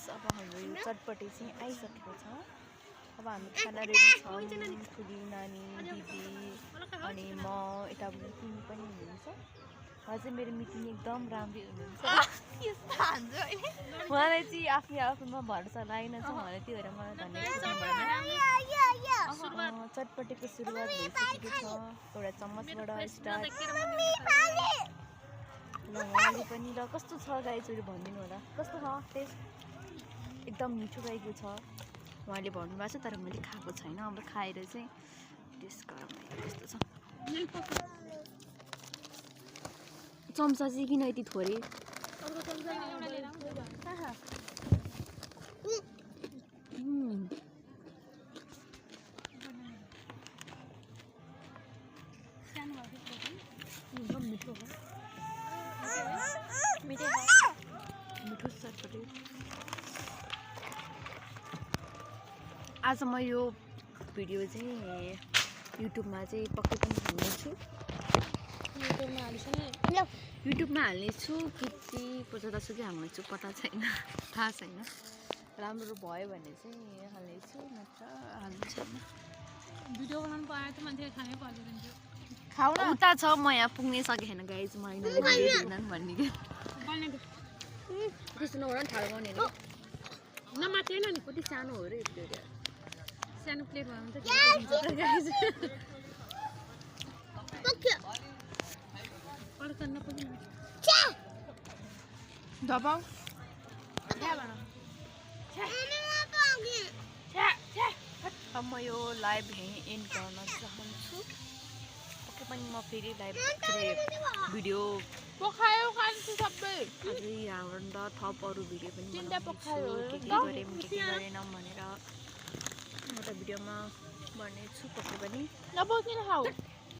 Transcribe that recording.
Guys अब हाम्रो यो चटपटे चाहिँ आइसकेको छ। अब हामी खाना रेडी छौँ। खुदी नानी दिदी अनि म यता मिटिङ पनि हुनुहुन्छ। अझै मेरो मिटिङ एकदम राम्रै हुनुहुन्छ। मलाई चाहिँ आफूमा भरोसा लागेन छ भने त्यो भएर मलाई धन्यवाद। चटपटेको सुरुवात भइसकेको छ। एउटा चम्मचबाट स्टार्ट ल उहाँले पनि ल कस्तो छ गाइजहरू भनिदिनु होला कस्तो छ टेस्ट। एकदम मिठो लागेको छ उहाँले भन्नुभएको छ तर मैले खाएको छैन। अब खाएर चाहिँ टेस्ट गरौँ कस्तो छ। चम्चा चाहिँ किन यति थोरै मिठो हो मिठो चटपटे। आज म यो भिडियो चाहिँ युट्युबमा चाहिँ पक्कै पनि हाल्नेछु। युट्युबमा हाल्नेछु कि जतासुकै हाल्नेछु पत्ता छैन थाहा छैन। राम्रो भयो भने चाहिँ हाल्नेछु नत्र हाल्नु छैन। भिडियो बनाउनु पाए त मान्छेले खानै पर्दैन। खाऊ न उता छ म यहाँ पुग्नै सकेँ छैन गाइज म यिनीहरूले भिडियो दिँदैन भन्ने कि त्यस्तो नगर्नु थाहा गर्ने नमाथेन नि कति सानो हो र यो प्लेट सानो प्लेट बनाउनु त दबाउ अब म यो लाइभ एन्ड गर्न चाहन्छु। पक्कै पनि म फेरि लाइभ भिडियो अझै यहाँबाट थप अरू भिडियो पनि बनाउँछु के गऱ्यौँ के गरेनौँ भनेर म त भिडियोमा भन्नेछु पक्कै पनि।